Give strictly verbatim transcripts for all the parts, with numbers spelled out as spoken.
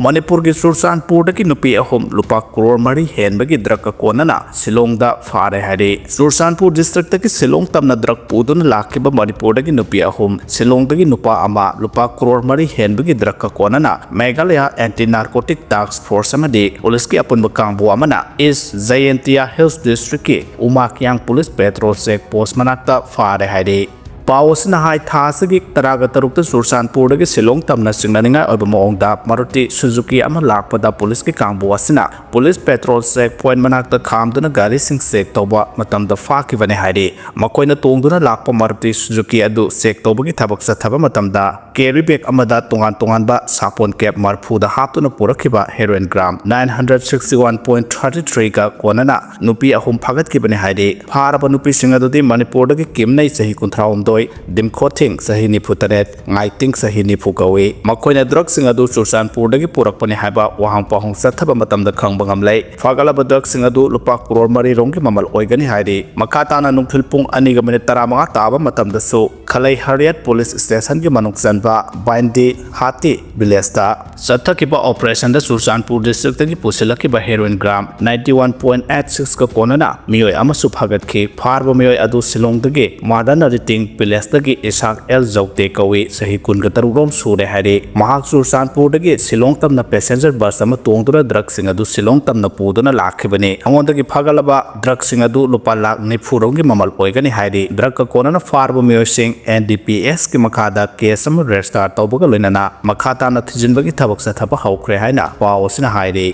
ꯃꯅꯤꯄꯨꯔꯒꯤ ꯆꯨꯔꯆꯥꯟꯄꯨꯔꯗꯒꯤ ꯅꯨꯄꯤ ꯑꯍꯨꯝ ꯂꯨꯄꯥ ꯀ꯭ꯔꯣꯔ ꯃꯔꯤ ꯍꯦꯟꯕꯒꯤ ꯗ꯭ꯔꯒꯀ ꯀꯣꯟꯅꯅ ꯁꯤꯂꯣꯡꯗ ꯐꯥꯔꯦ ꯍꯥꯏꯔꯤ꯫ ꯆꯨꯔꯆꯥꯟꯄꯨꯔ ꯗꯤꯁꯇ꯭ꯔꯤꯛꯇꯒꯤ ꯁꯤꯂꯣꯡ ꯇꯝꯅ ꯗ꯭ꯔꯒ ꯄꯨꯗꯨꯅ ꯂꯥꯛꯈꯤꯕ ꯃꯅꯤꯄꯨꯔꯗꯒꯤ ꯅꯨꯄꯤ ꯑꯍꯨꯝ, ꯁꯤꯂꯣꯡꯗꯒꯤ ꯅꯨꯄꯥ ꯑꯃ ꯂꯨꯄꯥ ꯀ꯭ꯔꯣꯔ ꯃꯔꯤ ꯍꯦꯟꯕꯒꯤ ꯗ꯭ꯔꯒꯀ ꯀꯣꯟꯅꯅ ꯃꯦꯘꯥꯂꯌꯥ ꯑꯦꯟꯇꯤ ꯅꯥꯔꯀꯣꯇꯤꯛ ꯇꯥꯛꯁ ꯐꯣꯔꯁ ꯑꯃꯗꯤ ꯄꯨꯂꯤꯁꯀꯤ ꯑꯄꯨꯟꯕ ꯀꯥꯡꯕꯨ ꯑꯃꯅ ꯏꯁ ꯖꯌꯦꯟꯇꯤꯌꯥ ꯍꯤꯜꯁ ꯗꯤꯁꯇ꯭ꯔꯤꯛꯀꯤ ꯎꯃꯥꯀꯤꯌꯥꯡ ꯄꯨꯂꯤꯁ ꯄꯦꯇ꯭ꯔꯣꯜ ꯆꯦꯛ ꯄꯣꯁ ꯃꯅꯥꯛꯇ ꯐꯥꯔꯦ ꯍꯥꯏꯔꯤ꯫ ꯄꯥꯎ ꯑꯁꯤꯅ ꯍꯥꯏ, ꯊꯥ ꯑꯁꯤꯒꯤ ꯇꯔꯥꯒ ꯇꯔꯨꯛꯇ ꯆꯨꯔꯆꯥꯟꯄꯨꯔꯗꯒꯤ ꯁꯤꯂꯣꯡ ꯇꯝꯅ ꯆꯤꯡꯅꯅꯤꯡꯉꯥꯏ ꯑꯣꯏꯕ ꯃꯑꯣꯡꯗ ꯃꯥꯔꯨꯇꯤ ꯁꯨꯖꯨꯀꯤ ꯑꯃ ꯂꯥꯛꯄꯗ ꯄꯨꯂꯤꯁꯀꯤ ꯀꯥꯡꯕꯨ ꯑꯁꯤꯅ ꯄꯨꯂꯤꯁ ꯄꯦꯇ꯭ꯔꯣꯜ ꯆꯦꯛ ꯄꯣꯏꯟꯠ ꯃꯅꯥꯛꯇ ꯈꯥꯝꯗꯨꯅ ꯒꯥꯔꯤꯁꯤꯡ ꯆꯦꯛ ꯇꯧꯕ ꯃꯇꯝꯗ ꯐꯥꯈꯤꯕꯅꯤ ꯍꯥꯏꯔꯤ꯫ ꯃꯈꯣꯏꯅ ꯇꯣꯡꯗꯨꯅ ꯂꯥꯛꯄ ꯃꯥꯔꯨꯇꯤ ꯁꯨꯖꯨꯀꯤ ꯑꯗꯨ ꯆꯦꯛ ꯇꯧꯕꯒꯤ ꯊꯕꯛ ꯆꯠꯊꯕ ꯃꯇꯝꯗ ꯀꯦꯔꯤ ꯕꯦꯒ ꯑꯃꯗ ꯇꯣꯉꯥꯟ ꯇꯣꯉꯥꯟꯕ ꯁꯥꯄꯣꯟ ꯀꯦꯞ ꯃꯔꯐꯨꯗ ꯍꯥꯞꯇꯨꯅ ꯄꯨꯔꯛꯈꯤꯕ heroin gram nine hundred sixty one point thirty ꯊ꯭ꯔꯤꯒ ꯀꯣꯟꯅꯅ ꯅꯨꯄꯤ ꯑꯍꯨꯝ ꯐꯥꯒꯠꯈꯤꯕꯅꯤ ꯍꯥꯏꯔꯤ꯫ ꯐꯥꯔꯕ ꯅꯨꯄꯤꯁꯤꯡ ꯑꯗꯨꯗꯤ ꯃꯅꯤꯄꯨꯔꯗꯒꯤ ꯀꯤꯝꯅꯩ ꯆꯍꯤ ꯀꯨꯟꯊ꯭ꯔꯥꯍꯨꯝꯗꯣꯏ, ꯗꯤꯝꯈꯣꯊꯤꯡ ꯆꯍꯤ ꯅꯤꯐꯨꯇꯔꯦꯠ, ꯉꯥꯏꯇꯤꯡ ꯆꯍꯤ ꯅꯤꯐꯨ ꯀꯧꯏ꯫ ꯃꯈꯣꯏꯅ ꯗ꯭ꯔꯒꯁꯤꯡ ꯑꯗꯨ ꯆꯨꯔꯆꯥꯟꯄꯨꯔꯗꯒꯤ ꯄꯨꯔꯛꯄꯅꯤ ꯍꯥꯏꯕ ꯋꯥꯍꯪ ꯄꯥꯎꯍꯪ ꯆꯠꯊꯕ ꯃꯇꯝꯗ ꯈꯪꯕ ꯉꯝꯂꯦ꯫ ꯐꯥꯒꯠꯂꯕ ꯗ꯭ꯔꯒꯁꯤꯡ ꯑꯗꯨ ꯂꯨꯄꯥ ꯀ꯭ꯔꯣꯔ ꯃꯔꯤ ꯔꯣꯝꯒꯤ ꯃꯃꯜ ꯑꯣꯏꯒꯅꯤ ꯍꯥꯏꯔꯤ꯫ ꯃꯈꯥ ꯇꯥꯅ ꯅꯨꯡꯊꯤꯜ ꯄꯨꯡ ꯑꯅꯤꯒ ꯃꯤꯅꯤꯠ ꯇꯔꯥꯃꯉꯥ ꯇꯥꯕ ꯃꯇꯝꯗꯁꯨ ꯈꯂꯩ ꯍꯔꯤꯌꯠ ꯄꯨꯂꯤꯁ ꯁ꯭ꯇꯦꯁꯟꯒꯤ ꯃꯅꯨꯡ ꯆꯟꯕ ꯕꯥꯏꯟꯗꯤ ꯍꯥꯇꯤ ꯚꯤꯂꯦꯖꯇ ꯆꯠꯊꯈꯤꯕ ꯑꯣꯄꯔꯦꯁꯟꯗ ꯆꯨꯔꯆꯥꯟꯄꯨꯔ ꯗꯤꯁꯇ꯭ꯔꯤꯛꯇꯒꯤ ꯄꯨꯁꯤꯜꯂꯛꯈꯤꯕ heroin gram ninety one point eight ꯁꯤꯛꯁꯀ ꯀꯣꯟꯅꯅ ꯃꯤꯑꯣꯏ ꯑꯃꯁꯨ ꯐꯥꯒꯠꯈꯤ꯫ ꯐꯥꯔꯕ ꯃꯤꯑꯣꯏ ꯑꯗꯨ ꯁꯤꯂꯣꯡꯗꯒꯤ ꯃꯥꯗꯅ ꯔꯤꯇꯤꯡ ꯚꯤꯂꯦꯖꯇꯒꯤ ꯏꯁꯥꯛ ꯑꯦꯜ ꯖꯧꯇꯦ ꯀꯧꯏ, ꯆꯍꯤ ꯀꯨꯟꯒ ꯇꯔꯨꯛ ꯔꯣꯝ ꯁꯨꯔꯦ ꯍꯥꯏꯔꯤ꯫ ꯃꯍꯥꯛ ꯆꯨꯔꯆꯥꯟꯄꯨꯔꯗꯒꯤ ꯁꯤꯂꯣꯡ ꯇꯝꯅ ꯄꯦꯁꯦꯟꯖꯔ ꯕꯁ ꯑꯃ ꯇꯣꯡꯗꯨꯅ ꯗ꯭ꯔꯒꯁꯤꯡ ꯑꯗꯨ ꯁꯤꯂꯣꯡ ꯇꯝꯅ ꯄꯨꯗꯨꯅ ꯂꯥꯛꯈꯤꯕꯅꯤ꯫ ꯃꯉꯣꯟꯗꯒꯤ ꯐꯥꯒꯠꯂꯕ ꯗ꯭ꯔꯒꯁꯤꯡ ꯑꯗꯨ ꯂꯨꯄꯥ ꯂꯥꯈ ꯅꯤꯐꯨ ꯔꯣꯝꯒꯤ ꯃꯃꯜ ꯑꯣꯏꯒꯅꯤ ꯍꯥꯏꯔꯤ꯫ ꯗ꯭ꯔꯒꯀ ꯀꯣꯟꯅꯅ ꯐꯥꯔꯕ ꯃꯤꯑꯣꯏꯁꯤꯡ ꯑꯦꯟ ꯗꯤ ꯄꯤ ꯑꯦꯁꯀꯤ ꯃꯈꯥꯗ ꯀꯦꯁ ꯑꯃ ꯔꯦꯖꯤꯁꯇꯥꯔ ꯇꯧꯕꯒ ꯂꯣꯏꯅꯅ ꯃꯈꯥ ꯇꯥꯅ ꯊꯤꯖꯤꯟꯕꯒꯤ ꯊꯕꯛ ꯆꯠꯊꯕ ꯍꯧꯈ꯭ꯔꯦ ꯍꯥꯏꯅ ꯄꯥꯎ ꯑꯁꯤꯅ ꯍꯥꯏꯔꯤ꯫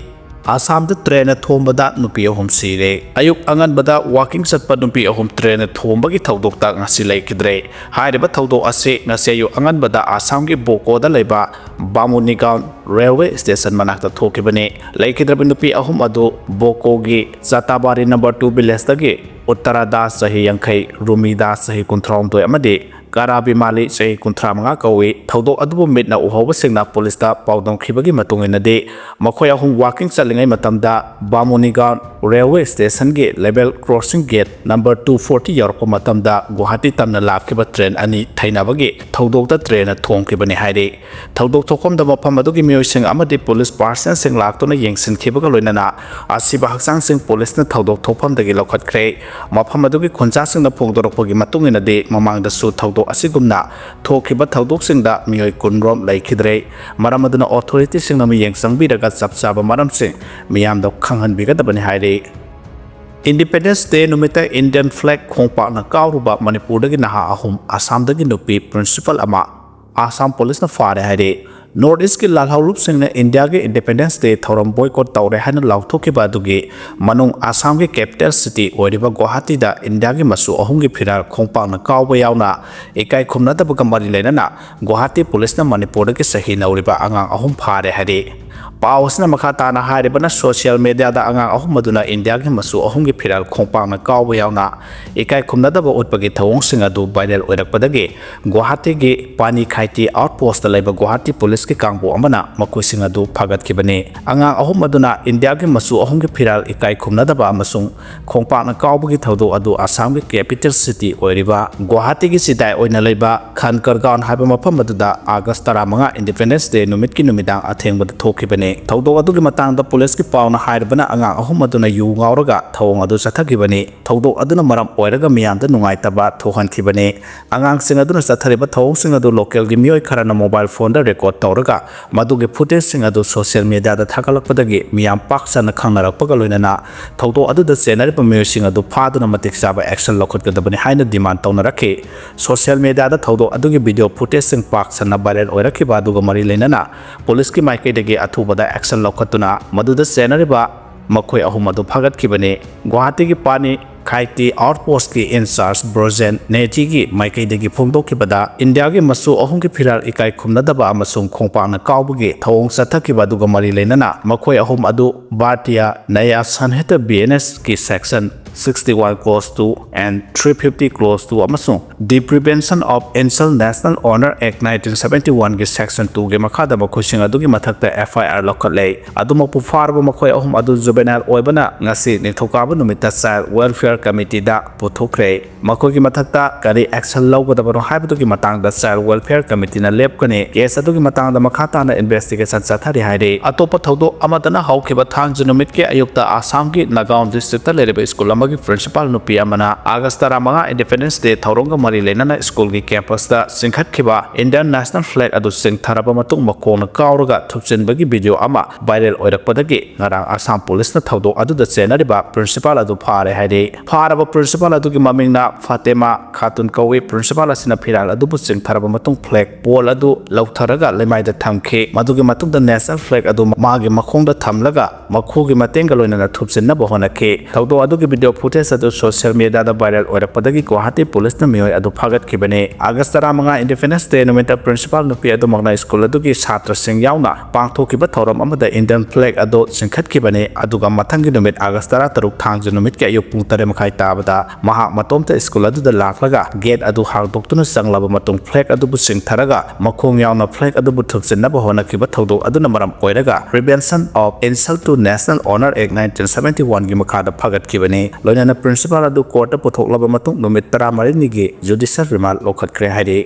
ꯑꯁꯥꯝꯗ ꯇ꯭ꯔꯦꯟꯅ ꯊꯣꯝꯕꯗ ꯅꯨꯄꯤ ꯑꯍꯨꯝ ꯁꯤꯔꯦ꯫ ꯑꯌꯨꯛ ꯑꯉꯟꯕꯗ ꯋꯥꯀꯤꯡ ꯆꯠꯄ ꯅꯨꯄꯤ ꯑꯍꯨꯝ ꯇ꯭ꯔꯦꯟꯅ ꯊꯣꯝꯕꯒꯤ ꯊꯧꯗꯣꯛꯇ ꯉꯁꯤ ꯂꯩꯈꯤꯗ꯭ꯔꯦ꯫ ꯍꯥꯏꯔꯤꯕ ꯊꯧꯗꯣꯛ ꯑꯁꯤ ꯉꯁꯤ ꯑꯌꯨꯛ ꯑꯉꯟꯕꯗ ꯑꯁꯥꯝꯒꯤ ꯕꯣꯀꯣꯗ ꯂꯩꯕ ꯕꯥꯃꯨꯅꯤꯒꯥꯎꯟ ꯔꯦꯜꯋꯦ ꯁ꯭ꯇꯦꯁꯟ ꯃꯅꯥꯛꯇ ꯊꯣꯛꯈꯤꯕꯅꯤ꯫ ꯂꯩꯈꯤꯗ꯭ꯔꯕ ꯅꯨꯄꯤ ꯑꯍꯨꯝ ꯑꯗꯨ ꯕꯣꯀꯣꯒꯤ ꯆꯥꯇꯥꯕꯥꯔꯤ ꯅꯝꯕꯔ ꯇꯨ ꯚꯤꯂꯦꯖꯇꯒꯤ ꯎꯠꯇꯔꯥ ꯗꯥꯁ ꯆꯍꯤ ꯌꯥꯡꯈꯩ, ꯔꯨꯃꯤ ꯗꯥꯁ ꯆꯍꯤ ꯀꯨꯟꯊ꯭ꯔꯥꯍꯨꯝꯗꯣꯏ ꯑꯃꯗꯤ ꯀꯥꯔꯥ ꯕꯤꯃꯥꯂꯤ, ꯆꯍꯤ ꯀꯨꯟꯊ꯭ꯔꯥ ꯃꯉꯥ ꯀꯧꯏ꯫ ꯊꯧꯗꯣꯛ ꯑꯗꯨꯕꯨ ꯃꯤꯠꯅ ꯎꯍꯧꯕꯁꯤꯡꯅ ꯄꯨꯂꯤꯁꯇ ꯄꯥꯎꯗꯝꯈꯤꯕꯒꯤ ꯃꯇꯨꯡ ꯏꯟꯅꯗꯤ, ꯃꯈꯣꯏ ꯑꯍꯨꯝ ꯋꯥꯀꯤꯡ ꯆꯠꯂꯤꯉꯩ ꯃꯇꯝꯗ ꯕꯥꯃꯨꯅꯤꯒꯥꯟ ꯔꯦꯜꯋꯦ ꯁ꯭ꯇꯦꯁꯟꯒꯤ level crossing gate number two forty ꯌꯧꯔꯛꯄ ꯃꯇꯝꯗ ꯒꯨꯋꯥꯍꯥꯇꯤ ꯇꯝꯅ ꯂꯥꯛꯈꯤꯕ ꯇ꯭ꯔꯦꯟ ꯑꯅꯤ ꯊꯩꯅꯕꯒꯤ ꯊꯧꯗꯣꯛꯇ ꯇ꯭ꯔꯦꯟꯅ ꯊꯣꯝꯈꯤꯕꯅꯤ ꯍꯥꯏꯔꯤ꯫ ꯊꯧꯗꯣꯛ ꯊꯣꯛꯐꯝꯗ ꯃꯐꯝ ꯑꯗꯨꯒꯤ ꯃꯤꯑꯣꯏꯁꯤꯡ ꯑꯃꯗꯤ ꯄꯨꯂꯤꯁ ꯄꯥꯔꯁꯅꯦꯜꯁꯤꯡ ꯂꯥꯛꯇꯨꯅ ꯌꯦꯡꯁꯤꯟꯈꯤꯕꯒ ꯂꯣꯏꯅꯅ ꯑꯁꯤꯕ ꯍꯛꯆꯥꯡꯁꯤꯡ ꯄꯨꯂꯤꯁꯅ ꯊꯧꯗꯣꯛ ꯊꯣꯛꯐꯝꯗꯒꯤ ꯂꯧꯈꯠꯈ꯭ꯔꯦ꯫ ꯃꯐꯝ ꯑꯗꯨꯒꯤ ꯈꯨꯟꯖꯥꯁꯤꯡꯅ ꯐꯣꯡꯗꯣꯔꯛꯄꯒꯤ ꯃꯇꯨꯡ ꯏꯟꯅꯗꯤ, ꯃꯃꯥꯡꯗꯁꯨ ꯊꯧꯗꯣꯛ ꯑꯁꯤꯒꯨꯝꯅ ꯊꯣꯛꯈꯤꯕ ꯊꯧꯗꯣꯛꯁꯤꯡꯗ ꯃꯤꯑꯣꯏ ꯀꯨꯟ ꯔꯣꯝ ꯂꯩꯈꯤꯗ꯭ꯔꯦ꯫ ꯃꯔꯝ ꯑꯗꯨꯅ ꯑꯣꯊꯣꯔꯤꯇꯤꯁꯤꯡꯅ ꯃꯤꯠꯌꯦꯡ ꯆꯪꯕꯤꯔꯒ ꯆꯞ ꯆꯥꯕ ꯃꯔꯝꯁꯤꯡ ꯃꯤꯌꯥꯝꯗ ꯈꯪꯍꯟꯕꯤꯒꯗꯕꯅꯤ ꯍꯥꯏꯔꯤ꯫ ꯏꯟꯗꯤꯄꯦꯟꯗꯦꯟꯁ ꯗꯦ ꯅꯨꯃꯤꯠꯇ ꯏꯟꯗꯤꯌꯟ ꯐ꯭ꯂꯦꯒ ꯈꯣꯡꯄꯥꯛꯅ ꯀꯥꯎꯔꯨꯕ ꯃꯅꯤꯄꯨꯔꯗꯒꯤ ꯅꯍꯥ ꯑꯍꯨꯝ, ꯑꯁꯥꯝꯗꯒꯤ ꯅꯨꯄꯤ ꯄ꯭ꯔꯤꯟꯁꯤꯄꯜ ꯑꯃ ꯑꯁꯥꯝ ꯄꯨꯂꯤꯁꯅ ꯐꯥꯔꯦ ꯍꯥꯏꯔꯤ꯫ ꯅꯣꯔꯠ ꯏꯁꯀꯤ ꯂꯥꯜꯍꯧꯂꯨꯞꯁꯤꯡꯅ ꯏꯟꯗꯤꯌꯥꯒꯤ ꯏꯟꯗꯤꯄꯦꯟꯗꯦꯟꯁ ꯗꯦ ꯊꯧꯔꯝ ꯕꯣꯏꯀꯣꯠ ꯇꯧꯔꯦ ꯍꯥꯏꯅ ꯂꯥꯎꯊꯣꯛꯈꯤꯕ ꯑꯗꯨꯒꯤ ꯃꯅꯨꯡ ꯑꯁꯥꯝꯒꯤ ꯀꯦꯄꯤꯇꯦꯜ ꯁꯤꯇꯤ ꯑꯣꯏꯔꯤꯕ ꯒꯨꯋꯥꯍꯥꯇꯤꯗ ꯏꯟꯗꯤꯌꯥꯒꯤ ꯃꯆꯨ ꯑꯍꯨꯝꯒꯤ ꯐꯤꯔꯥꯜ ꯈꯣꯡꯄꯥꯛꯅ ꯀꯥꯎꯕ ꯌꯥꯎꯅ ꯏꯀꯥꯏ ꯈꯨꯝꯅꯗꯕꯒ ꯃꯔꯤ ꯂꯩꯅꯅ ꯒꯨꯋꯥꯍꯥꯇꯤ ꯄꯨꯂꯤꯁꯅ ꯃꯅꯤꯄꯨꯔꯗꯒꯤ ꯆꯍꯤ ꯅꯧꯔꯤꯕ ꯑꯉꯥꯡ ꯑꯍꯨꯝ ꯐꯥꯔꯦ ꯍꯥꯏꯔꯤ꯫ ꯄꯥꯎ ꯑꯁꯤꯅ ꯃꯈꯥ ꯇꯥꯅ ꯍꯥꯏꯔꯤꯕꯅ, ꯁꯣꯁꯤꯌꯦꯜ ꯃꯦꯗꯤꯌꯥꯗ ꯑꯉꯥꯡ ꯑꯍꯨꯝ ꯑꯗꯨꯅ ꯏꯟꯗꯤꯌꯥꯒꯤ ꯃꯆꯨ ꯑꯍꯨꯝꯒꯤ ꯐꯤꯔꯥꯜ ꯈꯣꯡꯄꯥꯛꯅ ꯀꯥꯎꯕ ꯌꯥꯎꯅ ꯏꯀꯥꯏ ꯈꯨꯝꯅꯗꯕ ꯎꯠꯄꯒꯤ ꯊꯧꯑꯣꯡꯁꯤꯡ ꯑꯗꯨ ꯚꯥꯏꯔꯦꯜ ꯑꯣꯏꯔꯛꯄꯗꯒꯤ ꯒꯨꯋꯥꯍꯥꯇꯤꯒꯤ ꯄꯥꯅꯤ ꯈꯥꯏꯇꯤ ꯑꯥꯎꯠꯄꯣꯁꯇ ꯂꯩꯕ ꯒꯨꯋꯥꯍꯥꯇꯤ ꯄꯨꯂꯤꯁꯀꯤ ꯀꯥꯡꯕꯨ ꯑꯃꯅ ꯃꯈꯣꯏꯁꯤꯡ ꯑꯗꯨ ꯐꯥꯒꯠꯈꯤꯕꯅꯤ꯫ ꯑꯉꯥꯡ ꯑꯍꯨꯝ ꯑꯗꯨꯅ ꯏꯟꯗꯤꯌꯥꯒꯤ ꯃꯆꯨ ꯑꯍꯨꯝꯒꯤ ꯐꯤꯔꯥꯜ ꯏꯀꯥꯏ ꯈꯨꯝꯅꯗꯕ ꯑꯃꯁꯨꯡ ꯈꯣꯡꯄꯥꯛꯅ ꯀꯥꯎꯕꯒꯤ ꯊꯧꯗꯣꯛ ꯑꯗꯨ ꯑꯁꯥꯝꯒꯤ ꯀꯦꯄꯤꯇꯦꯜ ꯁꯤꯇꯤ ꯑꯣꯏꯔꯤꯕ ꯒꯨꯋꯥꯍꯥꯇꯤꯒꯤ ꯆꯤꯗꯥꯏ ꯑꯣꯏꯅ ꯂꯩꯕ ꯈꯟꯀꯔꯒꯥꯎꯟ ꯍꯥꯏꯕ ꯃꯐꯝ ꯑꯗꯨꯗ ꯑꯥꯒꯁ ꯇꯔꯥꯃꯉꯥ ꯏꯟꯗꯤꯄꯦꯟꯗꯦꯟꯁ ꯗꯦ ꯅꯨꯃꯤꯠꯀꯤ ꯅꯨꯃꯤꯗꯥꯡ ꯑꯊꯦꯡꯕꯗ ꯊꯣꯛꯈꯤꯕꯅꯤ꯫ ꯊꯧꯗꯣꯛ ꯑꯗꯨꯒꯤ ꯃꯇꯥꯡꯗ ꯄꯨꯂꯤꯁꯀꯤ ꯄꯥꯎꯅ ꯍꯥꯏꯔꯕꯅ, ꯑꯉꯥꯡ ꯑꯍꯨꯝ ꯑꯗꯨꯅ ꯌꯨ ꯉꯥꯎꯔꯒ ꯊꯧꯑꯣꯡ ꯑꯗꯨ ꯆꯠꯊꯈꯤꯕꯅꯤ꯫ ꯊꯧꯗꯣꯛ ꯑꯗꯨꯅ ꯃꯔꯝ ꯑꯣꯏꯔꯒ ꯃꯤꯌꯥꯝꯗ ꯅꯨꯡꯉꯥꯏꯇꯕ ꯊꯣꯛꯍꯟꯈꯤꯕꯅꯤ꯫ ꯑꯉꯥꯡꯁꯤꯡ ꯑꯗꯨꯅ ꯆꯠꯊꯔꯤꯕ ꯊꯧꯑꯣꯡꯁꯤꯡ ꯑꯗꯨ ꯂꯣꯀꯦꯜꯒꯤ ꯃꯤꯑꯣꯏ ꯈꯔꯅ ꯃꯣꯕꯥꯏꯜ ꯐꯣꯟꯗ ꯔꯦꯀꯣꯔꯗ ꯇꯧꯔꯒ ꯃꯗꯨꯒꯤ ꯐꯨꯇꯦꯖꯁꯤꯡ ꯑꯗꯨ ꯁꯣꯁꯤꯌꯦꯜ ꯃꯦꯗꯤꯌꯥꯗ ꯊꯥꯒꯠꯂꯛꯄꯗꯒꯤ ꯃꯤꯌꯥꯝ ꯄꯥꯛ ꯆꯟꯅ ꯈꯪꯅꯔꯛꯄꯒ ꯂꯣꯏꯅꯅ ꯊꯧꯗꯣꯛ ꯑꯗꯨꯗ ꯆꯦꯟꯅꯔꯤꯕ ꯃꯤꯑꯣꯏꯁꯤꯡ ꯑꯗꯨ ꯐꯥꯗꯨꯅ ꯃꯇꯤꯛ ꯆꯥꯕ ꯑꯦꯛꯁꯟ ꯂꯧꯈꯠꯀꯗꯕꯅꯤ ꯍꯥꯏꯅ ꯗꯤꯃꯥꯟ ꯇꯧꯅꯔꯛꯈꯤ꯫ ꯁꯣꯁꯤꯌꯦꯜ ꯃꯦꯗꯤꯌꯥꯗ ꯊꯧꯗꯣꯛ ꯑꯗꯨꯒꯤ ꯚꯤꯗꯤꯑꯣ ꯐꯨꯇꯦꯖꯁꯤꯡ ꯄꯥꯛ ꯁꯟꯅ ꯚꯥꯏꯔꯦꯜ ꯑꯣꯏꯔꯛꯈꯤꯕ ꯑꯗꯨꯒ ꯃꯔꯤ ꯂꯩꯅꯅ ꯄꯨꯂꯤꯁꯀꯤ ꯃꯥꯏꯀꯩꯗꯒꯤ ꯑꯊꯨꯕꯗ ꯑꯦꯛꯁꯟ ꯂꯧꯈꯠꯇꯨꯅ ꯃꯗꯨꯗ ꯆꯦꯟꯅꯔꯤꯕ ꯃꯈꯣꯏ ꯑꯍꯨꯝ ꯑꯗꯨ ꯐꯥꯒꯠꯈꯤꯕꯅꯤ꯫ ꯒꯨꯋꯥꯍꯥꯇꯤꯒꯤ ꯄꯥꯅꯤ ꯈꯥꯏꯇꯤ ꯑꯥꯎꯠꯄꯣꯁꯀꯤ ꯏꯟꯆꯥꯔꯖ ꯕ꯭ꯔꯣꯖꯦꯟ ꯅꯦꯇꯤꯒꯤ ꯃꯥꯏꯀꯩꯗꯒꯤ ꯐꯣꯡꯗꯣꯛꯈꯤꯕꯗ, ꯏꯟꯗꯤꯌꯥꯒꯤ ꯃꯆꯨ ꯑꯍꯨꯝꯒꯤ ꯐꯤꯔꯥꯜ ꯏꯀꯥꯏ ꯈꯨꯝꯅꯗꯕ ꯑꯃꯁꯨꯡ ꯈꯣꯡꯄꯥꯛꯅ ꯀꯥꯎꯕꯒꯤ ꯊꯧꯑꯣꯡ ꯆꯠꯊꯈꯤꯕ ꯑꯗꯨꯒ ꯃꯔꯤ ꯂꯩꯅꯅ ꯃꯈꯣꯏ ꯑꯍꯨꯝ ꯑꯗꯨ ꯚꯥꯔꯇꯤꯌꯥ ꯅꯌꯥ ꯁꯟꯍꯤꯇ ꯕꯤ ꯑꯦꯟ ꯑꯦꯁꯀꯤ section sixty-one clause two and three fifty clause two ꯑꯃꯁꯨꯡ The Prevention of Insult National Honor Act nineteen seventy-one ꯒꯤ section two ꯒꯤ ꯃꯈꯥꯗ ꯃꯈꯣꯏꯁꯤꯡ ꯑꯗꯨꯒꯤ ꯃꯊꯛꯇ F I R ꯂꯧꯈꯠꯂꯦ꯫ ꯑꯗꯨꯃꯛꯄꯨ ꯐꯥꯔꯕ ꯃꯈꯣꯏ ꯑꯍꯨꯝ ꯑꯗꯨ juvenile ꯑꯣꯏꯕꯅ ꯉꯁꯤ ꯅꯤꯡꯊꯧꯀꯥꯕ ꯅꯨꯃꯤꯠꯇ Child Welfare Committee ꯗ ꯄꯨꯊꯣꯛꯈ꯭ꯔꯦ꯫ ꯃꯈꯣꯏꯒꯤ ꯃꯊꯛꯇ ꯀꯔꯤ action ꯂꯧꯒꯗꯕꯅꯣ ꯍꯥꯏꯕꯗꯨꯒꯤ ꯃꯇꯥꯡꯗ Child Welfare Committee ꯅ ꯂꯦꯞꯀꯅꯤ꯫ Case ꯑꯗꯨꯒꯤ ꯃꯇꯥꯡꯗ ꯃꯈꯥ ꯇꯥꯅ investigation ꯆꯠꯊꯔꯤ ꯍꯥꯏꯔꯤ꯫ ꯑꯇꯣꯞꯄ ꯊꯧꯗꯣꯛ ꯑꯃꯗꯅ ꯍꯧꯈꯤꯕ ꯊꯥꯡꯖ ꯅꯨꯃꯤꯠꯀꯤ ꯑꯌꯨꯛꯇ ꯑꯁꯥꯝꯒꯤ ꯅꯥꯒꯥꯎꯟ district ꯇ ꯂꯩꯔꯤꯕ school ꯑꯃꯒꯤ principal ꯅꯨꯄꯤ ꯑꯃꯅ August ꯇꯔꯥꯃꯉꯥ Independence Day ꯊꯧꯔꯝꯒ ꯃꯔꯤ ꯂꯩꯅꯅ school ꯒꯤ campus ꯇ ꯆꯤꯡꯈꯠꯈꯤꯕ Indian National Flag ꯑꯗꯨ ꯆꯤꯡꯊꯔꯕ ꯃꯇꯨꯡ ꯃꯈꯣꯡꯅ ꯀꯥꯎꯔꯒ ꯊꯨꯞꯆꯤꯟꯕꯒꯤ video ꯑꯃ viral ꯑꯣꯏꯔꯛꯄꯗꯒꯤ ꯉꯔꯥꯡ ꯑꯁꯥꯝ police ꯅ ꯊꯧꯗꯣꯛ ꯑꯗꯨꯗ ꯆꯦꯟꯅꯔꯤꯕ principal ꯑꯗꯨ ꯐꯥꯔꯦ ꯍꯥꯏꯔꯤ꯫ ꯐꯥꯔꯕ principal ꯑꯗꯨꯒꯤ ꯃꯃꯤꯡꯅ ꯐꯥꯇꯦꯃꯥ ꯈꯥꯇꯨꯟ ꯀꯧꯏ꯫ Principal ꯑꯁꯤꯅ ꯐꯤꯔꯥꯜ ꯑꯗꯨꯕꯨ ꯆꯤꯡꯊꯔꯕ ꯃꯇꯨꯡ flag pole ꯑꯗꯨ ꯂꯧꯊꯔꯒ ꯂꯩꯃꯥꯏꯗ ꯊꯝꯈꯤ꯫ ꯃꯗꯨꯒꯤ ꯃꯇꯨꯡꯗ national flag ꯑꯗꯨ ꯃꯥꯒꯤ ꯃꯈꯣꯡꯗ ꯊꯝꯂꯒ ꯃꯈꯨꯒꯤ ꯃꯇꯦꯡꯒ ꯂꯣꯏꯅꯅ ꯊꯨꯞꯆꯤꯟꯅꯕ ꯍꯣꯠꯅꯈꯤ꯫ ꯊꯧꯗꯣꯛ ꯑꯗꯨꯒꯤ video footage ꯑꯗꯨ social media ꯗ viral ꯑꯣꯏꯔꯛꯄꯗꯒꯤ ꯒꯨꯋꯥꯍꯥꯇꯤ police ꯅ ꯃꯤꯑꯣꯏ ꯑꯗꯨ ꯐꯥꯒꯠꯈꯤꯕꯅꯤ꯫ August ꯇꯔꯥꯃꯉꯥ Independence Day ꯅꯨꯃꯤꯠꯇ principal ꯅꯨꯄꯤ ꯑꯗꯨꯃꯛꯅ school ꯑꯗꯨꯒꯤ ꯁꯥꯇ꯭ꯔꯁꯤꯡ ꯌꯥꯎꯅ ꯄꯥꯡꯊꯣꯛꯈꯤꯕ ꯊꯧꯔꯝ ꯑꯃꯗ Indian flag ꯑꯗꯨ ꯆꯤꯡꯈꯠꯈꯤꯕꯅꯤ꯫ ꯑꯗꯨꯒ ꯃꯊꯪꯒꯤ ꯅꯨꯃꯤꯠ August ꯇꯔꯥꯇꯔꯨꯛ ꯊꯥꯡꯖ ꯅꯨꯃꯤꯠꯀꯤ ꯑꯌꯨꯛ ꯄꯨꯡ ꯇꯔꯦꯠ ꯃꯈꯥꯏ ꯇꯥꯕꯗ ꯃꯍꯥꯛ ꯃꯇꯣꯝꯇ school ꯑꯗꯨꯗ ꯂꯥꯛꯂꯒ gate ꯑꯗꯨ ꯍꯥꯡꯗꯣꯛꯇꯨꯅ ꯆꯪꯂꯕ ꯃꯇꯨꯡ flag ꯑꯗꯨꯕꯨ ꯆꯤꯡꯊꯔꯒ ꯃꯈꯣꯡ ꯌꯥꯎꯅ flag ꯑꯗꯨꯕꯨ ꯊꯨꯞꯆꯤꯟꯅꯕ ꯍꯣꯠꯅꯈꯤꯕ ꯊꯧꯗꯣꯛ ꯑꯗꯨꯅ ꯃꯔꯝ ꯑꯣꯏꯔꯒ Prevention of Insult to National Honor Act nineteen seventy-one ꯒꯤ ꯃꯈꯥꯗ ꯐꯥꯒꯠꯈꯤꯕꯅꯤ꯫ ꯂꯣꯏꯅꯅ principal ꯑꯗꯨ court ꯇ ꯄꯨꯊꯣꯛꯂꯕ ꯃꯇꯨꯡ ꯅꯨꯃꯤꯠ ꯇꯔꯥꯃꯔꯤꯅꯤꯒꯤ judicial remand ꯂꯧꯈꯠꯈ꯭ꯔꯦ ꯍꯥꯏꯔꯤ꯫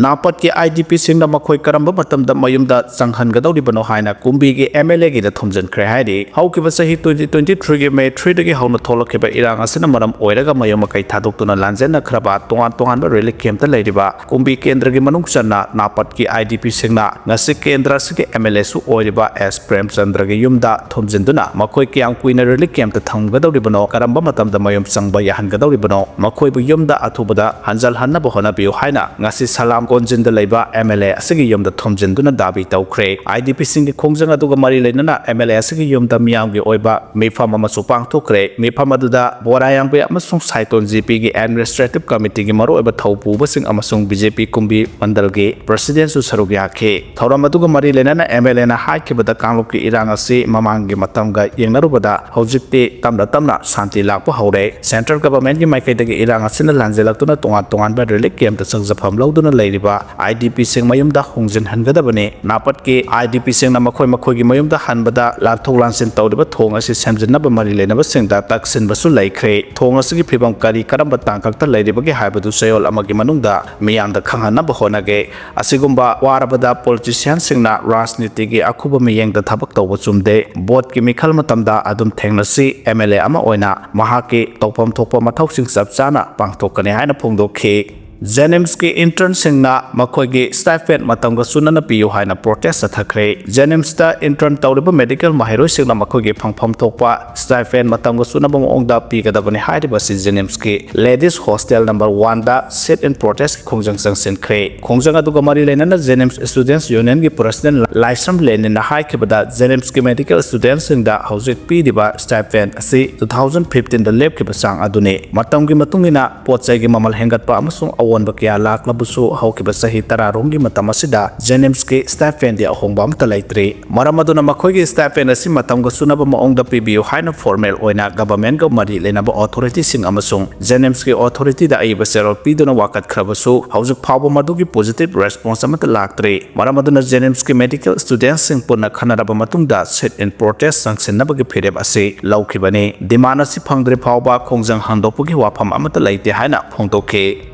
ꯅꯥꯄꯠꯀꯤ I D P ꯁꯤꯡꯅ ꯃꯈꯣꯏ ꯀꯔꯝꯕ ꯃꯇꯝꯗ ꯃꯌꯨꯝꯗ ꯆꯪꯍꯟꯒꯗꯧꯔꯤꯕꯅꯣ ꯍꯥꯏꯅ ꯀꯨꯝꯕꯤꯒꯤ M L A ꯒꯤꯗ ꯊꯣꯝꯖꯤꯟꯈ꯭ꯔꯦ ꯍꯥꯏꯔꯤ꯫ ꯍꯧꯈꯤꯕ ꯆꯍꯤ twenty twenty-three ꯒꯤ May three ꯗꯒꯤ ꯍꯧꯅ ꯊꯣꯛꯂꯛꯈꯤꯕ ꯏꯔꯥꯡ ꯑꯁꯤꯅ ꯃꯔꯝ ꯑꯣꯏꯔꯒ ꯃꯌꯨꯝ ꯃꯀꯩ ꯊꯥꯗꯣꯛꯇꯨꯅ ꯂꯥꯟꯖꯦꯟꯅꯈ꯭ꯔꯕ ꯇꯣꯉꯥꯟ ꯇꯣꯉꯥꯟꯕ relief camp ꯇ ꯂꯩꯔꯤꯕ ꯀꯨꯝꯕꯤ ꯀꯦꯟꯗ꯭ꯔꯒꯤ ꯃꯅꯨꯡ ꯆꯟꯅ ꯅꯥꯄꯠꯀꯤ I D P ꯁꯤꯡꯅ ꯉꯁꯤ ꯀꯦꯟꯗ꯭ꯔ ꯑꯁꯤꯒꯤ M L A ꯁꯨ ꯑꯣꯏꯔꯤꯕ S ꯄ꯭ꯔꯦꯝꯆꯟꯗ꯭ꯔꯒꯤ ꯌꯨꯝꯗ ꯊꯣꯝꯖꯤꯟꯗꯨꯅ ꯃꯈꯣꯏ ꯀꯌꯥꯝ ꯀꯨꯏꯅ relief camp ꯇ ꯊꯝꯒꯗꯧꯔꯤꯕꯅꯣ, ꯀꯔꯝꯕ ꯃꯇꯝꯗ ꯃꯌꯨꯝ ꯆꯪꯕ ꯌꯥꯍꯟꯒꯗꯧꯔꯤꯕꯅꯣ, ꯃꯈꯣꯏꯕꯨ ꯌꯨꯝꯗ ꯑꯊꯨꯕꯗ ꯍꯟꯖꯜꯍꯟꯅꯕ ꯍꯣꯠꯅꯕꯤꯌꯨ ꯍꯥꯏꯅ ꯉꯁꯤ ꯁꯂꯥꯝ ꯀꯣꯟꯖꯤꯟꯗ ꯂꯩꯕ ꯑꯦꯝ ꯑꯦꯜ ꯑꯦ ꯑꯁꯤꯒꯤ ꯌꯨꯝꯗ ꯊꯣꯝꯖꯤꯟꯗꯨꯅ ꯗꯥꯕꯤ ꯇꯧꯈ꯭ꯔꯦ꯫ ꯑꯥꯏ ꯗꯤ ꯄꯤꯁꯤꯡꯒꯤ ꯈꯣꯡꯖꯪ ꯑꯗꯨꯒ ꯃꯔꯤ ꯂꯩꯅꯅ ꯑꯦꯝ ꯑꯦꯜ ꯑꯦ ꯑꯁꯤꯒꯤ ꯌꯨꯝꯗ ꯃꯤꯌꯥꯝꯒꯤ ꯑꯣꯏꯕ ꯃꯤꯐꯝ ꯑꯃꯁꯨ ꯄꯥꯡꯊꯣꯛꯈ꯭ꯔꯦ꯫ ꯃꯤꯐꯝ ꯑꯗꯨꯗ ꯕꯣꯔꯥꯌꯥꯡꯕꯩ ꯑꯃꯁꯨꯡ ꯁꯥꯏꯇꯣꯟ ꯖꯤ ꯄꯤꯒꯤ ꯑꯦꯗꯃꯤꯅꯤꯁꯇ꯭ꯔꯦꯇꯤꯚ ꯀꯃꯤꯇꯤꯒꯤ ꯃꯔꯨꯑꯣꯏꯕ ꯊꯧꯄꯨꯕꯁꯤꯡ ꯑꯃꯁꯨꯡ ꯕꯤ ꯖꯦ ꯄꯤ ꯀꯨꯝꯕꯤ ꯃꯟꯗꯜꯒꯤ ꯄ꯭ꯔꯁꯤꯗꯦꯟꯠꯁꯨ ꯁꯔꯨꯛ ꯌꯥꯈꯤ꯫ ꯊꯧꯔꯝ ꯑꯗꯨꯒ ꯃꯔꯤ ꯂꯩꯅꯅ ꯑꯦꯝ ꯑꯦꯜ ꯑꯦꯅ ꯍꯥꯏꯈꯤꯕꯗ ꯀꯥꯡꯂꯨꯞꯀꯤ ꯏꯔꯥꯡ ꯑꯁꯤ ꯃꯃꯥꯡꯒꯤ ꯃꯇꯝꯒ ꯌꯦꯡꯅꯔꯨꯕꯗ ꯍꯧꯖꯤꯛꯇꯤ ꯇꯞꯅ ꯇꯞꯅ ꯁꯥꯟꯇꯤ ꯂꯥꯛꯄ ꯍꯧꯔꯦ꯫ ꯁꯦꯟꯇ꯭ꯔꯦꯜ ꯒꯚꯔꯟꯃꯦꯟꯠꯀꯤ ꯃꯥꯏꯀꯩꯗꯒꯤ ꯏꯔꯥꯡ ꯑꯁꯤꯅ ꯂꯥꯟꯖꯦꯜꯂꯛꯇꯨꯅ ꯇꯣꯉꯥꯟ ꯇꯣꯉꯥꯟꯕ ꯔꯤꯂꯤꯐ ꯀꯦꯝꯞꯇ ꯆꯪꯖꯐꯝ ꯂꯧꯗꯨꯅ ꯂꯩꯔꯤꯕ ꯑꯥꯏ ꯗꯤ ꯄꯤꯁꯤꯡ ꯃꯌꯨꯝꯗ ꯍꯣꯡꯖꯤꯟꯍꯟꯒꯗꯕꯅꯤ꯫ ꯅꯥꯄꯠꯀꯤ ꯑꯥꯏ ꯗꯤ ꯄꯤꯁꯤꯡꯅ ꯃꯈꯣꯏ ꯃꯈꯣꯏꯒꯤ ꯃꯌꯨꯝꯗ ꯍꯟꯕꯗ ꯂꯥꯟꯊꯣꯛ ꯂꯥꯟꯁꯤꯟ ꯇꯧꯔꯤꯕ ꯊꯣꯡ ꯑꯁꯤ ꯁꯦꯝꯖꯤꯟꯅꯕ ꯃꯔꯤ ꯂꯩꯅꯕꯁꯤꯡꯗ ꯇꯛꯁꯤꯟꯕꯁꯨ ꯂꯩꯈ꯭ꯔꯦ꯫ ꯊꯣꯡ ꯑꯁꯤꯒꯤ ꯐꯤꯕꯝ ꯀꯔꯤ ꯀꯔꯝꯕ ꯇꯥꯡꯀꯛꯇ ꯂꯩꯔꯤꯕꯒꯦ ꯍꯥꯏꯕꯗꯨ ꯆꯌꯣꯜ ꯑꯃꯒꯤ ꯃꯅꯨꯡꯗ ꯃꯤꯌꯥꯝꯗ ꯈꯪꯍꯟꯅꯕ ꯍꯣꯠꯅꯒꯦ꯫ ꯑꯁꯤꯒꯨꯝꯕ ꯋꯥꯔꯕꯗ ꯄꯣꯂꯤꯇꯤꯁꯤꯌꯥꯟꯁꯤꯡꯅ ꯔꯥꯖꯅꯤꯇꯤꯒꯤ ꯑꯈꯨꯕ ꯃꯤꯠꯌꯦꯡꯗ ꯊꯕꯛ ꯇꯧꯕ ꯆꯨꯝꯗꯦ꯫ ꯚꯣꯠꯀꯤ ꯃꯤꯈꯜ ꯃꯇꯝꯗ ꯑꯗꯨꯝ ꯊꯦꯡꯅꯁꯤ꯫ ꯑꯦꯝ ꯑꯦꯜ ꯑꯦ ꯑꯃ ꯑꯣꯏꯅ ꯃꯍꯥꯛꯀꯤ ꯇꯧꯐꯝ ꯊꯣꯛꯄ ꯃꯊꯧꯁꯤꯡ ꯆꯞ ꯆꯥꯅ ꯄꯥꯡꯊꯣꯛꯀꯅꯤ ꯍꯥꯏꯅ ꯐꯣꯡꯗꯣꯛꯈꯤ꯫ ꯖꯦꯅꯤꯝꯁꯀꯤ ꯏꯟꯇꯔꯟꯁꯤꯡꯅ ꯃꯈꯣꯏꯒꯤ ꯁ꯭ꯇꯥꯏꯄꯦꯟ ꯃꯇꯝꯒ ꯆꯨꯅꯅ ꯄꯤꯌꯨ ꯍꯥꯏꯅ ꯄ꯭ꯔꯣꯇꯦꯁ ꯆꯠꯊꯈ꯭ꯔꯦ꯫ ꯖꯦꯅꯤꯝꯁꯇ ꯏꯟꯇꯔꯟ ꯇꯧꯔꯤꯕ ꯃꯦꯗꯤꯀꯦꯜ ꯃꯍꯩꯔꯣꯏꯁꯤꯡꯅ ꯃꯈꯣꯏꯒꯤ ꯐꯪꯐꯝ ꯊꯣꯛꯄ ꯁ꯭ꯇꯥꯏꯄꯦꯟ ꯃꯇꯝꯒ ꯆꯨꯅꯕ ꯃꯑꯣꯡꯗ ꯄꯤꯒꯗꯕꯅꯤ ꯍꯥꯏꯔꯤꯕ ꯑꯁꯤ ꯖꯦꯅꯤꯝꯁꯀꯤ ꯂꯦꯗꯤꯁ ꯍꯣꯁꯇꯦꯜ ꯅꯝꯕꯔ ꯋꯥꯟꯗ ꯁꯤꯠ ꯏꯟ ꯄ꯭ꯔꯣꯇꯦꯁꯀꯤ ꯈꯣꯡꯖꯪ ꯆꯪꯁꯤꯟꯈ꯭ꯔꯦ꯫ ꯈꯣꯡꯖꯪ ꯑꯗꯨꯒ ꯃꯔꯤ ꯂꯩꯅꯅ ꯖꯦꯅꯤꯝꯁ ꯁ꯭ꯇꯨꯗꯦꯟꯠꯁ ꯌꯨꯅꯤꯌꯟꯒꯤ ꯄ꯭ꯔꯁꯤꯗꯦꯟꯠ ꯂꯥꯏꯁ꯭ꯔꯝ ꯂꯦꯅꯤꯟꯅ ꯍꯥꯏꯈꯤꯕꯗ, ꯖꯦꯅꯤꯝꯁꯀꯤ ꯃꯦꯗꯤꯀꯦꯜ ꯁ꯭ꯇꯨꯗꯦꯟꯠꯁꯤꯡꯗ ꯍꯧꯖꯤꯛ ꯄꯤꯔꯤꯕ ꯁ꯭ꯇꯥꯏꯄꯦꯟ ꯑꯁꯤ ꯇꯨ ꯊꯥꯎꯖꯟ ꯐꯤꯐꯇꯤꯟꯗ ꯂꯦꯞꯈꯤꯕ ꯆꯥꯡ ꯑꯗꯨꯅꯤ꯫ ꯃꯇꯝꯒꯤ ꯃꯇꯨꯡ ꯏꯟꯅ ꯄꯣꯠ ꯆꯩꯒꯤ ꯃꯃꯜ ꯍꯦꯟꯒꯠꯄ ꯑꯃꯁꯨꯡ ꯑꯑꯣꯟꯕ ꯀꯌꯥ ꯂꯥꯛꯂꯕꯁꯨ, ꯍꯧꯈꯤꯕ ꯆꯍꯤ ꯇꯔꯥ ꯔꯣꯝꯒꯤ ꯃꯇꯝ ꯑꯁꯤꯗ ꯖꯦꯅꯤꯝꯁꯀꯤ ꯁ꯭ꯇꯥꯏꯄꯦꯟꯗꯤ ꯑꯍꯣꯡꯕ ꯑꯃꯠꯇ ꯂꯩꯇ꯭ꯔꯤ꯫ ꯃꯔꯝ ꯑꯗꯨꯅ ꯃꯈꯣꯏꯒꯤ ꯁ꯭ꯇꯥꯏꯄꯦꯟ ꯑꯁꯤ ꯃꯇꯝꯒ ꯆꯨꯅꯕ ꯃꯑꯣꯡꯗ ꯄꯤꯕꯤꯌꯨ ꯍꯥꯏꯅ ꯐꯣꯔꯃꯦꯜ ꯑꯣꯏꯅ ꯒꯚꯔꯟꯃꯦꯟꯠꯒ ꯃꯔꯤ ꯂꯩꯅꯕ ꯑꯣꯊꯣꯔꯤꯇꯤꯁꯤꯡ ꯑꯃꯁꯨꯡ ꯖꯦꯅꯤꯝꯁꯀꯤ ꯑꯣꯊꯣꯔꯤꯇꯤꯗ ꯑꯏꯕ ꯆꯦꯔꯣꯜ ꯄꯤꯗꯨꯅ ꯋꯥꯀꯠꯈ꯭ꯔꯕꯁꯨ, ꯍꯧꯖꯤꯛ ꯐꯥꯎꯕ ꯃꯗꯨꯒꯤ ꯄꯣꯖꯤꯇꯤꯚ ꯔꯦꯁꯄꯣꯟꯁ ꯑꯃꯠꯇ ꯂꯥꯛꯇ꯭ꯔꯤ꯫ ꯃꯔꯝ ꯑꯗꯨꯅ ꯖꯦꯅꯤꯝꯁꯀꯤ ꯃꯦꯗꯤꯀꯦꯜ ꯁ꯭ꯇꯨꯗꯦꯟꯠꯁꯤꯡ ꯄꯨꯟꯅ ꯈꯟꯅꯔꯕ ꯃꯇꯨꯡꯗ ꯁꯤꯠ ꯏꯟ ꯄ꯭ꯔꯣꯇꯦꯁ ꯆꯪꯁꯤꯟꯅꯕꯒꯤ ꯐꯤꯔꯦꯞ ꯑꯁꯤ ꯂꯧꯈꯤꯕꯅꯤ꯫ ꯗꯤꯃꯥꯟ ꯑꯁꯤ ꯐꯪꯗ꯭ꯔꯤ ꯐꯥꯎꯕ ꯈꯣꯡꯖꯪ ꯍꯥꯡꯗꯣꯛꯄꯒꯤ ꯋꯥꯐꯝ ꯑꯃꯠꯇ ꯂꯩꯇꯦ ꯍꯥꯏꯅ ꯐꯣꯡꯗꯣꯛꯈꯤ꯫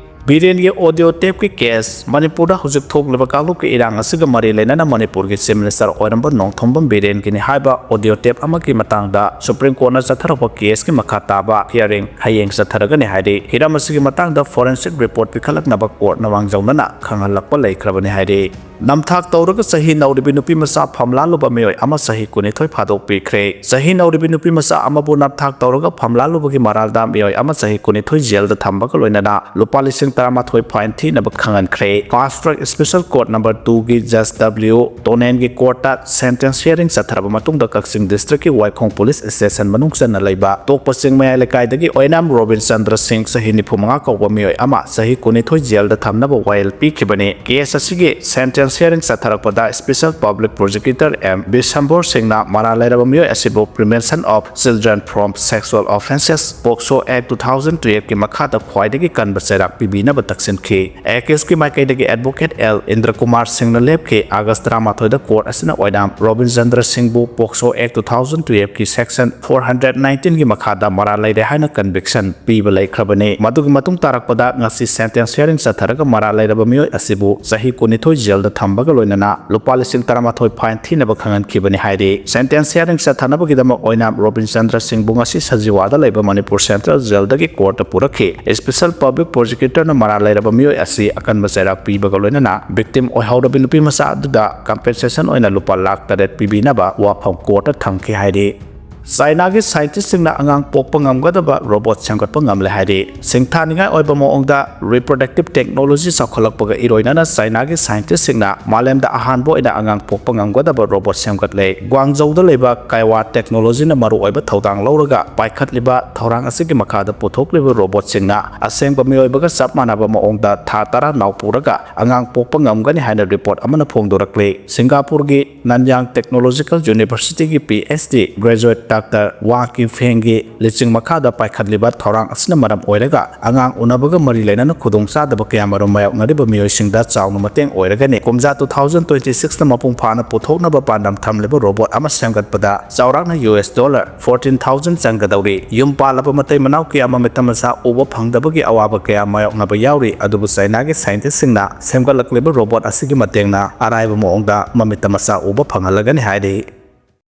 ꯕꯤꯔꯦꯟꯒꯤ ꯑꯣꯗꯤꯑꯣ ꯇꯦꯞꯀꯤ ꯀꯦꯁ꯫ ꯃꯅꯤꯄꯨꯔꯗ ꯍꯧꯖꯤꯛ ꯊꯣꯛꯂꯤꯕ ꯀꯥꯡꯂꯨꯞꯀꯤ ꯏꯔꯥꯡ ꯑꯁꯤꯒ ꯃꯔꯤ ꯂꯩꯅꯅ ꯃꯅꯤꯄꯨꯔꯒꯤ ꯆꯤꯐ ꯃꯤꯅꯤꯁꯇꯔ ꯑꯣꯏꯔꯝꯕ ꯅꯣꯡꯊꯣꯝꯕꯝ ꯕꯤꯔꯦꯟꯒꯤꯅꯤ ꯍꯥꯏꯕ ꯑꯣꯗꯤꯑꯣ ꯇꯦꯞ ꯑꯃꯒꯤ ꯃꯇꯥꯡꯗ ꯁꯨꯄ꯭ꯔꯤꯝ ꯀꯣꯔꯠꯅ ꯆꯠꯊꯔꯛꯄ ꯀꯦꯁꯀꯤ ꯃꯈꯥ ꯇꯥꯕ ꯍꯤꯌꯥꯔꯤꯡ ꯍꯌꯦꯡ ꯆꯠꯊꯔꯒꯅꯤ ꯍꯥꯏꯔꯤ꯫ ꯍꯤꯔꯝ ꯑꯁꯤꯒꯤ ꯃꯇꯥꯡꯗ ꯐꯣꯔꯦꯟꯁꯤꯛ ꯔꯤꯄꯣꯔꯠ ꯄꯤꯈꯠꯂꯛꯅꯕ ꯀꯣꯔꯠꯅ ꯃꯥꯡꯖꯧꯅꯅ ꯈꯪꯍꯜꯂꯛꯄ ꯂꯩꯈ꯭ꯔꯕꯅꯤ ꯍꯥꯏꯔꯤ꯫ ꯅꯝꯊꯥꯛ ꯇꯧꯔꯒ ꯆꯍꯤ ꯅꯧꯔꯤꯕꯤ ꯅꯨꯄꯤ ꯃꯆꯥ ꯐꯝꯂꯥꯜꯂꯨꯕ ꯃꯤꯑꯣꯏ ꯑꯃ ꯆꯍꯤ ꯀꯨꯟꯅꯤꯊꯣꯏ ꯐꯥꯗꯣꯛꯄꯤꯈ꯭ꯔꯦ꯫ ꯆꯍꯤ ꯅꯧꯔꯤꯕꯤ ꯅꯨꯄꯤ ꯃꯆꯥ ꯑꯃꯕꯨ ꯅꯝꯊꯥꯛ ꯇꯧꯔꯒ ꯐꯝꯂꯥꯜꯂꯨꯕꯒꯤ ꯃꯔꯥꯜꯗ ꯃꯤꯑꯣꯏ ꯑꯃ ꯆꯍꯤ ꯀꯨꯟꯅꯤꯊꯣꯏ ꯖꯦꯜꯗ ꯊꯝꯕꯒ ꯂꯣꯏꯅꯅ ꯂꯨꯄꯥ ꯂꯤꯁꯤꯡ ꯇꯔꯥꯃꯥꯊꯣꯏ fine ꯊꯤꯅꯕ ꯈꯪꯍꯟꯈ꯭ꯔꯦ꯫ Fast Track Special Court number two ꯒꯤ Judge W ꯇꯣꯅꯦꯟꯒꯤ courtꯇ sentence hearing ꯆꯠꯊꯔꯕ ꯃꯇꯨꯡꯗ ꯀꯛꯆꯤꯡ districtꯀꯤ ꯋꯥꯏꯈꯣꯡ police station ꯃꯅꯨꯡ ꯆꯟꯅ ꯂꯩꯕ ꯇꯣꯛꯄ ꯆꯤꯡꯃꯌꯥꯏ ꯂꯩꯀꯥꯏꯗꯒꯤ ꯑꯣꯏꯅꯥꯝ ꯔꯣꯕꯤꯟ ꯆꯟꯗ꯭ꯔ ꯁꯤꯡ, ꯆꯍꯤ ꯅꯤꯐꯨ ꯃꯉꯥ ꯀꯧꯕ ꯃꯤꯑꯣꯏ ꯑꯃ, ꯆꯍꯤ ꯀꯨꯟꯅꯤꯊꯣꯏ ꯖꯦꯜꯗ ꯊꯝꯅꯕ ꯋꯥꯌꯦꯜ ꯄꯤꯈꯤꯕꯅꯤ꯫ Case ꯑꯁꯤꯒꯤ sentence hearing ꯆꯠꯊꯔꯛꯄꯗ Special Public Prosecutor M ꯕꯤꯁꯝꯕꯣꯔ ꯁꯤꯡꯅ ꯃꯔꯥꯜ ꯂꯩꯔꯕ ꯃꯤꯑꯣꯏ ꯑꯁꯤꯕꯨ Prevention of Children from Sexual Offences, POCSO Act two thousand twelve ꯀꯤ ꯃꯈꯥꯗ ꯈ꯭ꯋꯥꯏꯗꯒꯤ ꯀꯟꯕ ꯆꯩꯔꯥꯛ ꯄꯤꯕꯤꯅꯕ ꯇꯛꯁꯤꯟꯈꯤ꯫ ꯑꯦꯀ꯭ꯌꯨꯁꯀꯤ ꯃꯥꯏꯀꯩꯗꯒꯤ advocate L ꯏꯟꯗ꯭ꯔ ꯀꯨꯃꯥꯔ ꯁꯤꯡꯅ ꯂꯦꯞꯈꯤ꯫ ꯑꯥꯒꯁ ꯇꯔꯥꯃꯥꯊꯣꯏꯗ court ꯑꯁꯤꯅ ꯑꯣꯏꯅꯥꯝ ꯔꯣꯕꯤꯟ ꯆꯟꯗ꯭ꯔ ꯁꯤꯡꯕꯨ POCSO Act two thousand twelve ꯀꯤ section four hundred nineteen ꯒꯤ ꯃꯈꯥꯗ ꯃꯔꯥꯜ ꯂꯩꯔꯦ ꯍꯥꯏꯅ conviction ꯄꯤꯕ ꯂꯩꯈ꯭ꯔꯕꯅꯤ꯫ ꯃꯗꯨꯒꯤ ꯃꯇꯨꯡ ꯇꯥꯔꯛꯄꯗ ꯉꯁꯤ sentence hearing ꯆꯠꯊꯔꯒ ꯃꯔꯥꯜ ꯂꯩꯔꯕ ꯃꯤꯑꯣꯏ ꯑꯁꯤꯕꯨ ꯆꯍꯤ ꯀꯨꯟꯅꯤꯊꯣꯏ ꯖꯦꯜꯗ ꯊꯝꯕꯒ ꯂꯣꯏꯅꯅ ꯂꯨꯄꯥ ꯂꯤꯁꯤꯡ ꯇꯔꯥꯃꯥꯊꯣꯏ fine ꯊꯤꯅꯕ ꯈꯪꯍꯟꯈꯤꯕꯅꯤ ꯍꯥꯏꯔꯤ꯫ Sentence hearing ꯆꯠꯊꯅꯕꯒꯤꯗꯃꯛ ꯑꯣꯏꯅꯥꯝ ꯔꯣꯕꯤꯟ ꯆꯟꯗ꯭ꯔ ꯁꯤꯡꯕꯨ ꯉꯁꯤ ꯁꯖꯤꯋꯥꯗ ꯂꯩꯕ ꯃꯅꯤꯄꯨꯔ Central Jailꯗꯒꯤ courtꯇ ꯄꯨꯔꯛꯈꯤ꯫ Special Public Prosecutorꯅ ꯃꯔꯥꯜ ꯂꯩꯔꯕ ꯃꯤꯑꯣꯏ ꯑꯁꯤ ꯑꯀꯟꯕ ꯆꯩꯔꯥꯛ ꯄꯤꯕꯒ ꯂꯣꯏꯅꯅ victim ꯑꯣꯏꯍꯧꯔꯕꯤ ꯅꯨꯄꯤ ꯃꯆꯥ ꯑꯗꯨꯗ compensation ꯑꯣꯏꯅ ꯂꯨꯄꯥ ꯂꯥꯈ ꯇꯔꯦꯠ ꯄꯤꯕꯤꯅꯕ ꯋꯥꯐꯝ courtꯇ ꯊꯝꯈꯤ ꯍꯥꯏꯔꯤ꯫ ꯆꯥꯏꯅꯥꯒꯤ scientistꯁꯤꯡꯅ ꯑꯉꯥꯡ ꯄꯣꯛꯄ ꯉꯝꯒꯗꯕ robot ꯁꯦꯝꯒꯠꯄ ꯉꯝꯂꯦ ꯍꯥꯏꯔꯤ꯫ ꯁꯤꯡꯊꯥꯅꯤꯡꯉꯥꯏ ꯑꯣꯏꯕ ꯃꯑꯣꯡꯗ reproductive technology ꯆꯥꯎꯈꯠꯂꯛꯄꯒ ꯏꯔꯣꯏꯅꯅ ꯆꯥꯏꯅꯥꯒꯤ scientistꯁꯤꯡꯅ ꯃꯥꯂꯦꯝꯗ ꯑꯍꯥꯟꯕ ꯑꯣꯏꯅ ꯑꯉꯥꯡ ꯄꯣꯛꯄ ꯉꯝꯒꯗꯕ robot ꯁꯦꯝꯒꯠꯂꯦ꯫ ꯒ꯭ꯋꯥꯡꯖꯧꯗ ꯂꯩꯕ ꯀꯥꯏꯋꯥ Technologyꯅ ꯃꯔꯨꯑꯣꯏꯕ ꯊꯧꯗꯥꯡ ꯂꯧꯔꯒ ꯄꯥꯏꯈꯠꯂꯤꯕ ꯊꯧꯔꯥꯡ ꯑꯁꯤꯒꯤ ꯃꯈꯥꯗ ꯄꯨꯊꯣꯛꯂꯤꯕ robotꯁꯤꯡꯅ ꯑꯁꯦꯡꯕ ꯃꯤꯑꯣꯏꯕꯒ ꯆꯞ ꯃꯥꯟꯅꯕ ꯃꯑꯣꯡꯗ ꯊꯥ ꯇꯔꯥ ꯅꯥꯎ ꯄꯨꯔꯒ ꯑꯉꯥꯡ ꯄꯣꯛꯄ ꯉꯝꯒꯅꯤ ꯍꯥꯏꯅ report ꯑꯃꯅ ꯐꯣꯡꯗꯣꯔꯛꯂꯤ꯫ ꯁꯤꯡꯒꯥꯄꯨꯔꯒꯤ Nanyang Technological Universityꯒꯤ PhD graduate Doctor Wang Qifengꯒꯤ ꯂꯤꯆꯤꯡ ꯃꯈꯥꯗ ꯄꯥꯏꯈꯠꯂꯤꯕ ꯊꯧꯔꯥꯡ ꯑꯁꯤꯅ ꯃꯔꯝ ꯑꯣꯏꯔꯒ ꯑꯉꯥꯡ ꯎꯅꯕꯒ ꯃꯔꯤ ꯂꯩꯅꯅ ꯈꯨꯗꯣꯡꯆꯥꯗꯕ ꯀꯌꯥꯃꯔꯨꯝ ꯃꯥꯌꯣꯛꯅꯔꯤꯕ ꯃꯤꯑꯣꯏꯁꯤꯡꯗ ꯆꯥꯎꯅ ꯃꯇꯦꯡ ꯑꯣꯏꯔꯒꯅꯤ꯫ ꯀꯨꯝꯖꯥ two thousand twenty sixꯇ ꯃꯄꯨꯡ ꯐꯥꯅ ꯄꯨꯊꯣꯛꯅꯕ ꯄꯥꯟꯗꯝ ꯊꯝꯂꯤꯕ robot ꯑꯃ ꯁꯦꯝꯒꯠꯄꯗ ꯆꯥꯎꯔꯥꯛꯅ U S dollar fourteen thousand ꯆꯪꯒꯗꯧꯔꯤ꯫ ꯌꯨꯝ ꯄꯥꯜꯂꯕ ꯃꯇꯩ ꯃꯅꯥꯎ ꯀꯌꯥ ꯑꯃ ꯃꯤꯇꯝ ꯃꯆꯥ ꯎꯕ ꯐꯪꯗꯕꯒꯤ ꯑꯋꯥꯕ ꯀꯌꯥ ꯃꯥꯌꯣꯛꯅꯕ ꯌꯥꯎꯔꯤ, ꯑꯗꯨꯕꯨ ꯆꯥꯏꯅꯥꯒꯤ scientistꯁꯤꯡꯅ ꯁꯦꯝꯒꯠꯂꯛꯂꯤꯕ robot ꯑꯁꯤꯒꯤ ꯃꯇꯦꯡꯅ ꯑꯔꯥꯏꯕ ꯃꯑꯣꯡꯗ ꯃꯃꯤꯠꯇ ꯃꯆꯥ ꯎꯕ ꯐꯪꯍꯜꯂꯒꯅꯤ ꯍꯥꯏꯔꯤ꯫